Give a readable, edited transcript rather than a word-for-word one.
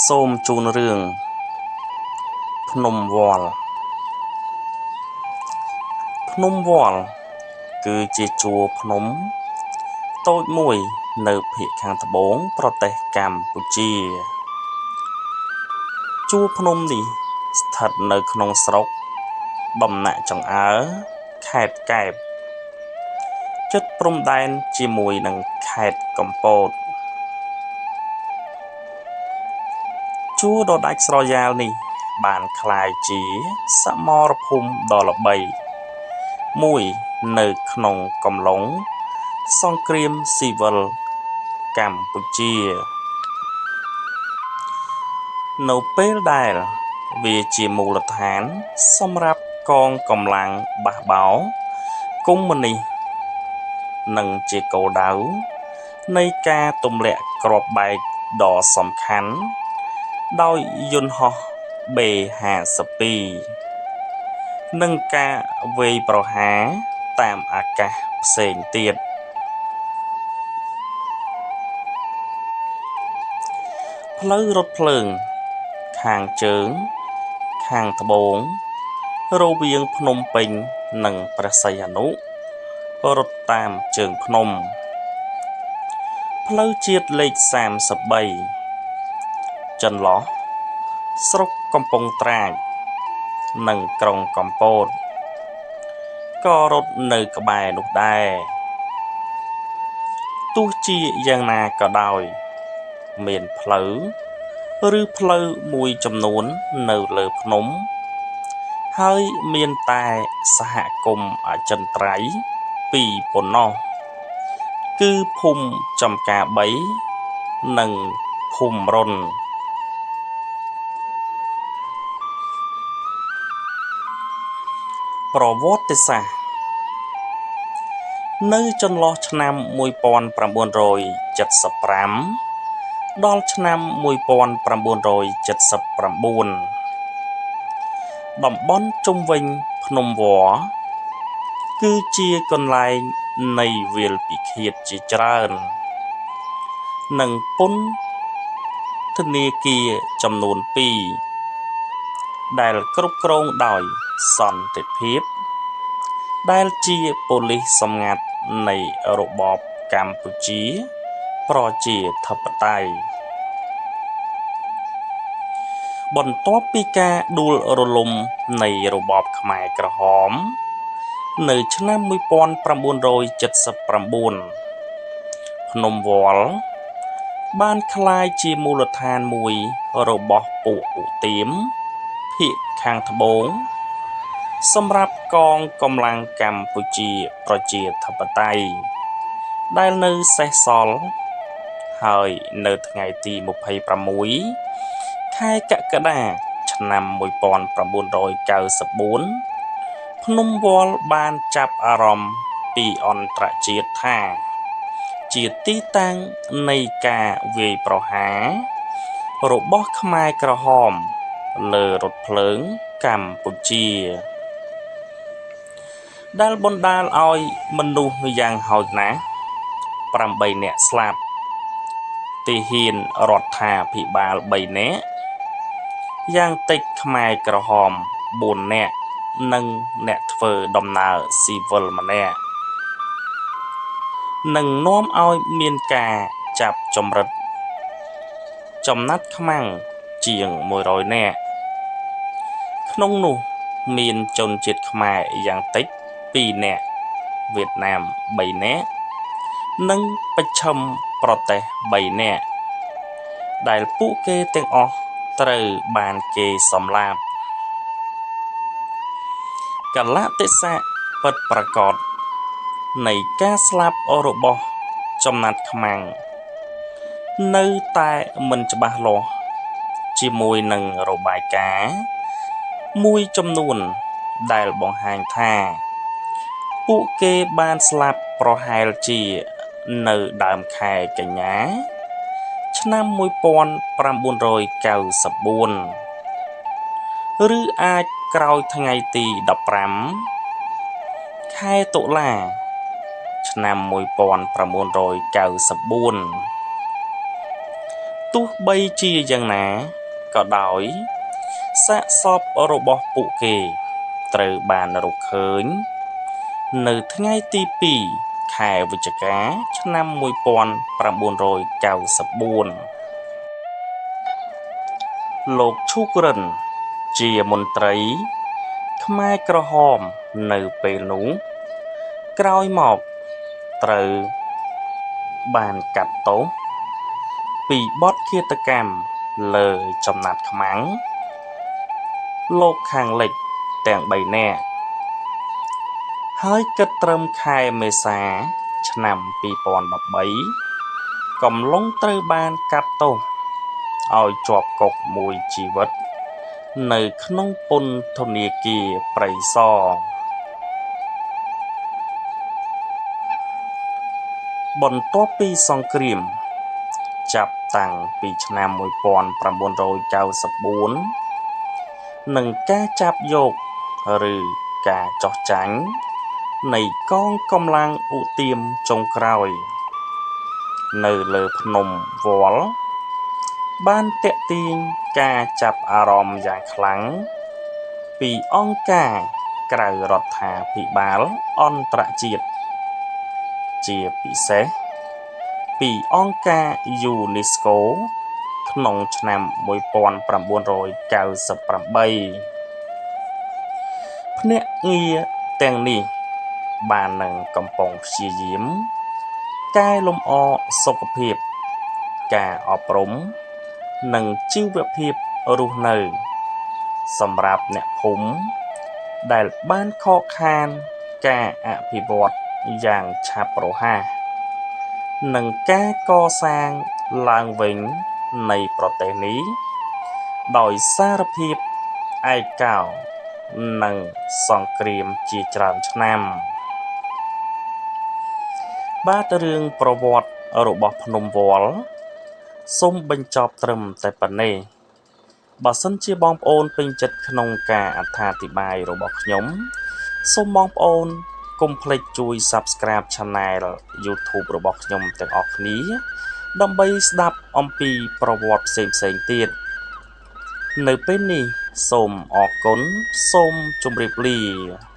សូមជូនរឿងភ្នំវល្លិភ្នំវល្លិគឺជាជួរភ្នំតូចមួយនៅភាគខាងត្បូងប្រទេសកម្ពុជាជួរភ្នំនេះស្ថិតនៅក្នុងស្រុកដំណាក់ចង្អើរខេត្តកែបជិតព្រំដែនជាមួយនឹងខេត្តកំពតជួរដ៏ដាច់ស្រយាលនេះបានក្លាយជាសមរភូមិដ៏ល្បីមួយនៅក្នុងកំឡុងសង្គ្រាមស៊ីវិលកម្ពុជានៅពេលដែលវាជាមូលដ្ឋានសម្រាប់កងកម្លាំងបះបោរកុម្មុយនីស្តនិងជាគោលដៅនៃការទម្លាក់គ្រាប់បែកដ៏សំខាន់ដោយយន្តហោះ B-52 និងការវាយប្រហារតាមអាកាសផ្សេងទៀតផ្លូវរថភ្លើងខាងជើងខាងត្បូងរវាងភ្នំពេញនិងព្រះសីហនុរត់តាមជើងភ្នំផ្លូវជាតិលេខ33ចន្លោះស្រុកកំពង់ត្រាចនិងក្រុងកំពតក៏រត់នៅក្បែរនោះដែរទោះជាយ៉ាងណាក៏ដោយមានផ្លូវឬផ្លូវមួយចំនួននៅលើភ្នំហើយមានតែសហគមន៍អចិន្ត្រៃយ៍ពីរប៉ុណ្ណោះគឺភូមិចំការ3និងភូមិរុនប្រវត្តិសាស្ត្រនៅចន្លោះឆ្នាំ1975ដល់ឆ្នាំ1979តំបន់ជុំវិញភ្នំវល្លិគឺជាកន្លែងនៃវាលពិឃាតជាច្រើននិងពន្ធនាគារចំនួន2ដែលគ្រប់គ្រងដោយសន្តិភាពដែលជាប៉ូលីសសម្ងាត់នៃរបបកម្ពុជាប្រជាធិបតេយ្យបន្ទាប់ពីការដួលរលំនៃរបបខ្មែរក្រហមនៅឆ្នាំ1979ភ្នំវល្លិបានក្លាយជាមូលដ្ឋានមួយរបស់ពួកឧទាមភាគខាងត្បូងសម្រាប់កងកម្លាំងកម្ពុជាប្រជាធិបតេយ្យដែលនៅសេសសល់ហើយនៅថ្ងៃទី26ខែកក្កដាឆ្នាំ1994ភ្នំវល្លិបានចាប់អារម្មណ៍ពីអន្តរជាតិថាជាទីតាំងនៃការវាយប្រហាររបស់ខ្មែរក្រហមលើរថភ្លើងកម្ពុជាដែលបណ្ដាលឲ្យមនុស្សយ៉ាងហោចណាស់8នាក់ស្លាប់ទាហានរដ្ឋាភិបាល3នាក់យ៉ាងតិចខ្មែរក្រហម4នាក់និងអ្នកធ្វើដំណើរស៊ីវិលម្នាក់និងនាំឲ្យមានការចាប់ចម្រិតចំណាត់ខ្មាំងជាង100នាក់ក្នុងនោះមានជនជាតិខ្មែរយ៉ាងតិច2នាក់វៀតណាម3នាក់និងបច្ឆិមប្រទេស3នាក់ដែលពួកគេទាំងអស់ត្រូវបានគេសម្លាប់កាលៈទេសៈពិតប្រាកដនៃការស្លាប់របស់ចំណាត់ខ្មាំងនៅតែមិនច្បាស់លាស់ជាមួយនឹងរបាយការណ៍មួយចំនួនដែលបង្ហាញថាពួកគេបានស្លាប់ប្រហែលជានៅដើមខែកញ្ញាឆ្នាំ1994ឬអាចក្រោយថ្ងៃទី15ខែតុលាឆ្នាំ1994 ទោះបីជាយ៉ាងណាក៏ដោយ សាកសពរបស់ពួកគេត្រូវបានរកឃើញនៅថ្ងៃទី2 ខែវិច្ឆិកា ឆ្នាំ1994។ លោក ឈូក រិន ជាមន្ត្រីខ្មែរក្រហមនៅពេលនោះ ក្រោយមកត្រូវបានកាត់ទោសពីបទឃាតកម្មលើចំណាត់ខ្មាំងលោកខាងលិចទាំងបីនាក់ ហើយគិតត្រឹមខែមេសា ឆ្នាំ2013 កំឡុងត្រូវបានកាត់ទោសឲ្យជាប់គុកមួយជីវិតនៅក្នុងពន្ធនាគារព្រៃសរ។ បន្ទាប់ពីសង្គ្រាម ចាប់តាំងពីឆ្នាំ1994 និងការចាប់យកឬការចុះចាញ់នៃកងកម្លាំងឧទាមចុងក្រោយ នៅលើភ្នំវល្លិ បានទាក់ទាញការចាប់អារម្មណ៍យ៉ាងខ្លាំងពីអង្គការក្រៅរដ្ឋាភិបាលអន្តរជាតិ ជាពិសេសពីអង្គការយូណេស្កូ ក្នុងឆ្នាំ1998។ ភ្នាក់ងារទាំងនេះបាននឹងកំពុងព្យាយាមកែលម្អសុខភាព ការអប់រំ និងជីវភាពរស់នៅសម្រាប់អ្នកភូមិដែលបានខកខានការអភិវឌ្ឍយ៉ាងឆាប់រហ័ស និងការកសាងឡើងវិញនៃប្រទេសនេះ ដោយសារភាពឯកោនិងសង្គ្រាមជាច្រើនឆ្នាំ។ បាទរឿងប្រវត្តិរបស់ភ្នំវល្លិសូមបញ្ចប់ត្រឹមតែប៉ុណ្ណេះ។ បើសិនជាបងប្អូនពេញចិត្តក្នុងការអត្ថាធិប្បាយរបស់ខ្ញុំ សូមបងប្អូនកុំភ្លេចជួយ Subscribe Channel YouTube របស់ខ្ញុំទាំងអស់គ្នា ដើម្បីស្ដាប់អំពីប្រវត្តិផ្សេងៗទៀត។ នៅពេលនេះសូមអរគុណ សូមជម្រាបលា។